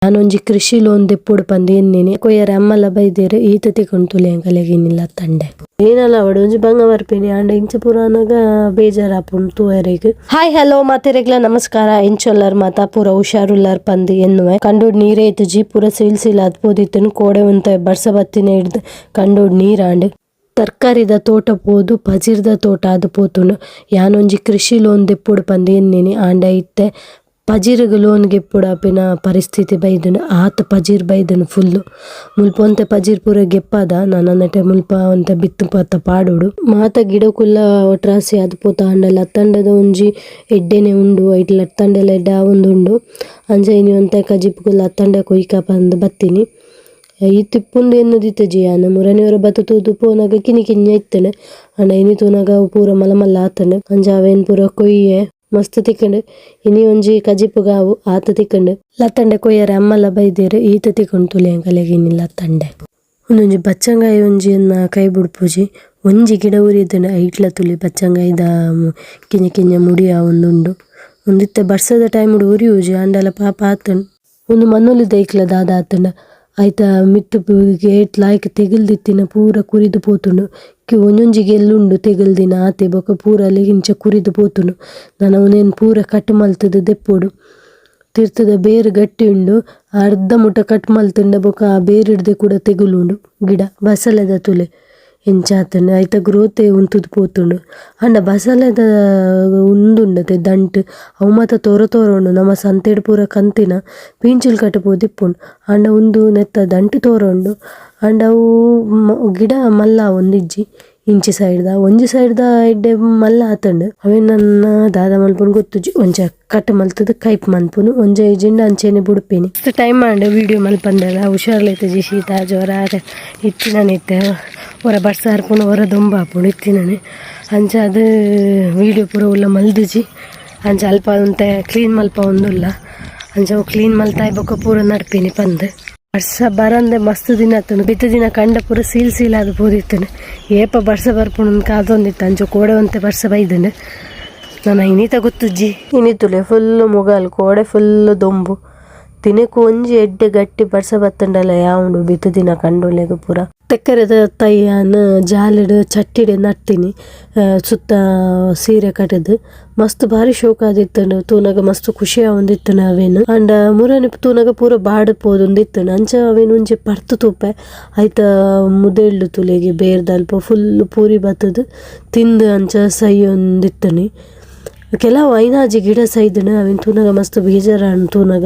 ಯಾನೊಂಜಿ ಕೃಷಿ ಲೋನ್ ದೆಪ್ಪೊಡು ಪಂದ್ ಎನ್ನಿನಿ ಕೊಯ್ಯರೆ ಅಮ್ಮಲ ಬೈದೆರ್ ಈತ್ ತಿಕುಂಡು ತೂಲೆ ಎಂಕಲೆಗ್ ಇನಿ ಲತ್ತಂಡೆ. ಏನಲ ಆವಡ್ ಒಂಜಿ ಬಂಗ ಬರ್ಪಿನಿ ಆಂಡ ಇಂಚ ಪೂರ ಆನಗ ಬೇಜಾರ್ ಆಪುಂಡು ತೂವರೆಗ್. ಹಾಯ್ ಹಲೋ ಮಾತೆರೆಗ್ಲ ನಮಸ್ಕಾರ ಎಂಚೊಲ್ಲರ್ ಮಾತ ಪೂರ ಹುಷಾರುಲ್ಲರ್ ಪಂದ್ ಎನ್ನುವೆ. ಕಂಡೊಡ್ ನೀರೇ ಇತ್ತುಜಿ ಪೂರ ಸೀಲ್ ಸೀಲ್ ಆದ್ ಪೋದಿತ್ತುಂಡು ಕೋಡೆ ಒಂತೆ ಬರ್ಸ ಬತ್ತಿನ ಹಿಡ್ದ್ ಕಂಡೊಡ್ ನೀರಾಂಡ್. ತರ್ಕಾರಿದ ತೋಟ ಪೋದು ಪಜಿರ್ದ ತೋಟ ಆದ್ ಪೋತುಂಡು. ಯಾನೊಂಜಿ ಕೃಷಿ ಲೋನ್ ದೆಪ್ಪೊಡು ಪಂದ್ ಎನ್ನಿನಿ ಆಂಡ ಇತ್ತೆ ಪಜಿರ್ಗ್ ಲೋನ್ ಗೆಪ್ಪೊಡಾಪಿನ ಪರಿಸ್ಥಿತಿ ಬೈದ್ಂಡ್ ಆತ್ ಪಜಿರ್ ಬೈದ್ಂಡ್ ಫುಲ್ಲ್. ಮುಲ್ಪ ಒಂತೆ ಪಜಿರ್ ಪೂರ ಗೆಪ್ಪದ ನನ ನೆಟೆ ಮುಲ್ಪ ಒಂತೆ ಬಿತ್ತ್ ಪತ್ತ ಪಾಡೊಡು. ಮಾತ ಗಿಡಕುಲ್ಲ ಒಟ್ರಾಸಿ ಆದ್ ಪೋತ ಆಂಡ ಲತ್ತಂಡೆದ ಒಂಜಿ ಎಡ್ಡೆನೆ ಉಂಡು ಐಟ್ ಲತ್ತಂಡೆಲ ಎಡ್ಡೆ ಆವೊಂದುಂಡು. ಅಂಚ ಇನಿ ಒಂತೆ ಕಜಿಪುಗು ಲತ್ತಂಡೆ ಕೊಯ್ಕ ಪಂದ್ ಬತ್ತಿನಿ. ಈತ್ ಇಪ್ಪುಂದು ಎನ್ನುದಿತ್ತಿಜಿ ಯಾನ್ ಮುರನಿ ಒರ ಬತ್ತ್ ತೂದು ಪೋನಗ ಕಿನ್ನಿ ಕಿನ್ನಿ ಇತ್ತ್ಂಡ್ ಆಂಡ ಇನಿ ತೂನಗ ಅವು ಪೂರ ಮಲ್ಲ ಮಲ್ಲ ಆತ್ಂಡ್. ಅಂಚ ಅವೆನ್ ಪೂರ ಕೊಯ್ಯೆ ಮಸ್ತ್ ತಿಕ್ಕುಂಡು. ಇನಿ ಒಂಜಿ ಕಜಿಪುಗ್ ಆವು ಆತ್ ತಿಕ್ಕುಂಡು. ಲತ್ತಂಡೆ ಕೊಯ್ಯರೆ ಅಮ್ಮಲ ಬೈದೆರ್ ಈತ್ ತಿಕ್ಕುಂಡು ತೂಲೆ ಎಂಕಲೆಗ್ ಇನಿ ಲತ್ತಂಡೆ. ಉಂದೊಂಜಿ ಬಚ್ಚಂಗಾಯಿ ಒಂಜಿ ಎನ್ನ ಕೈ ಬುಡ್ಪುಜಿ ಒಂಜಿ ಗಿಡ ಒರಿದ್ಂಡ್ ಐಟ್ಲ ತೂಲೆ ಬಚ್ಚಂಗಾಯಿದ ಕಿನ್ನಿ ಕಿನ್ನಿ ಮುಡಿ ಆವೊಂದುಂಡು. ಉಂದು ಇತ್ತೆ ಬರ್ಸದ ಟೈಮ್ ಡು ಒರಿಯುಜಿ ಆಂಡಲ ಪಾಪ ಆತುಂಡು. ಉಂದು ಮನೋಲಿ ದೈಕ್ಲ ದಾದ ಆತುಂಡ ಐತ ಮಿತ್ತ್ ಏತ್ ಲಾಯ್ಕ್ ತೆಗಿಲ್ದಿತ್ತಿನ ಪೂರ ಕುರಿದ್ ಪೋತುಂಡು. ಒಂಜೊಂಜಿ ಗೆಲ್ಲ್ ಉಂಡು ತೆಗಿಲ್ದಿನ ಆತೆ ಬೊಕ ಪೂರ ಅಲೆಗ್ ಇಂಚ ಕುರಿದ್ ಪೋತುಂಡು. ನನ ಉಂದೆನ್ ಪೂರ ಕಟ್ ಮಲ್ತುದು ದೆಪ್ಪೊಡು. ತಿರ್ತುದ ಬೇರ್ ಗಟ್ಟಿ ಉಂಡು ಅರ್ಧ ಮುಟ ಕಟ್ ಮಲ್ತುಂಡ ಬೊಕ ಆ ಬೇರ್ ಡ್ದೆ ಕುಡ ತೆಗುಲುಂಡು ಗಿಡ. ಬಸಲೆದ ತೂಲೆ ಎಂಚ ಆತುಂಡ್ ಐತ ಗ್ರೋಥ್ ಯೇ ಉಂತುದು ಪೋತುಂಡು. ಆಂಡ ಬಸಲೆದ ಉಂದುಂಡತೆ ದಂಟ್ ಅವು ಮಾತ ತೋರ ತೋರ ಉಂಡು ನಮ ಸಂತೆಡ್ ಪೂರ ಕಂತಿನ ಪಿಂಚಿಲ್ ಕಟ್ ಪೋದಿಪ್ಪುಂಡು. ಆಂಡ ಉಂದು ನೆತ್ತ ದಂಟ್ ತೋರ ಉಂಡು ಆಂಡ ಅವು ಗಿಡ ಮಲ್ಲ ಆವೊಂದಿಜ್ಜಿ ಇಂಚಿ ಸೈಡ್ ದ ಒಂಜಿ ಸೈಡ್ ದ ಎಡ್ಡೆ ಮಲ್ಲ ಆತುಂಡು ಅವೆನ್ ನನ ದಾದ ಮನ್ಪುನು ಗೊತ್ತುಜ್ಜಿ ಒಂಜ ಕಟ್ ಮಲ್ತುದು ಕೈಪ್ ಮನ್ಪುನು ಒಂಜ ಇಜ್ಜಿಂಡ ಅಂಚೆನೆ ಬುಡ್ಪಿನಿ. ಮಸ್ತ್ ಟೈಮ್ ಆಂಡ್ ವಿಡಿಯೋ ಮಲ್ಪಂದೆಲ ಹುಷಾರ್ಲ ಇತ್ತುಜಿ ಶೀತ ಜ್ವರ ಇತ್ತಿನನೆ ಇತ್ತೆ ಒರ ಬರ್ಸ ಬರ್ಪುಂಡು ಒರ ದೊಂಬು ಆಪುಂಡು ಇತ್ತಿನನೆ ಅಂಚಾದ್ ವಿಡಿಯೋ ಪೂರ ಉಲ್ಲ ಮಲ್ದಿಜಿ ಅಂಚ ಅಲ್ಪ ಒಂತೆ ಕ್ಲೀನ್ ಮಲ್ಪವೊಂದುಲ್ಲ ಅಂಚ ಅವು ಕ್ಲೀನ್ ಮಲ್ತಾಯ್ ಬೊಕ ಪೂರ ನಡ್ಪಿನಿ ಪಂದ್. ಬರ್ಸ ಬರಂದೆ ಮಸ್ತ್ ದಿನ ಆತುಂಡು ಬಿತ್ತ್ ದಿನ ಕಂಡ ಪೂರ ಸೀಲ್ ಸೀಲ್ ಆದ್ ಪೋದಿತ್ತುಂಡು ಏಪ ಬರ್ಸ ಬರ್ಪುಂಡು ಕಾತೊಂದಿತ್ತ ಅಂಚ ಕೋಡೆ ಒಂತೆ ಬರ್ಸ ಬೈದ್ಂಡ್ ನನ ಇನಿತ ಗೊತ್ತುಜ್ಜಿ. ಇನಿ ತೂಲೆ ಫುಲ್ ಮುಗಲ್ ಕೋಡೆ ಫುಲ್ ದೊಂಬು ದಿನಕ್ ಒಂಜಿ ಎಡ್ಡೆ ಗಟ್ಟಿ ಬರ್ಸ ಬತ್ತುಂಡಲ ಯಾವುಂಡು ಬಿತ್ತ್ ದಿನ ಕಂಡೊಲೆಗ್ ಪೂರ. ತೆಕ್ಕರೆದ ತಯ್ಯಾನ್ ಜಾಲೆಡ್ ಚಟ್ಟಿಡ್ ನಡ್ತಿನಿ ಸುತ್ತ ಸೀರೆ ಕಟುದು ಮಸ್ತ್ ಬಾರಿ ಶೋಕು ಆದಿತ್ತುಂಡು ತೂನಗ ಮಸ್ತ್ ಖುಷಿ ಆವೊಂದಿತ್ತುಂಡು ಅವೆನ್ ಆಂಡ ಮುರನಿ ತೂನಗ ಪೂರ ಬಾಡ್ ಪೋದೊಂದಿತ್ತುಂಡು ಅಂಚ ಅವೆನ್ ಒಂಜಿ ಪರ್ತ್ ತೂಪೆ ಐತ ಮುದೆಲ್ಡ್ ತೂಲೆಗೆ ಬೇರ್ದಲ್ಪ ಫುಲ್ ಪೂರಿ ಬತ್ತುದು ತಿಂದು ಅಂಚ ಸೈಯೊಂದಿತ್ತುಂಡು. ಕೆಲವು ಐನಾಜಿ ಗಿಡ ಸೈದುಂಡು ಅವೆನ್ ತೂನಗ ಮಸ್ತ್ ಬೇಜಾರಾಂಡ್ ತೂನಗ.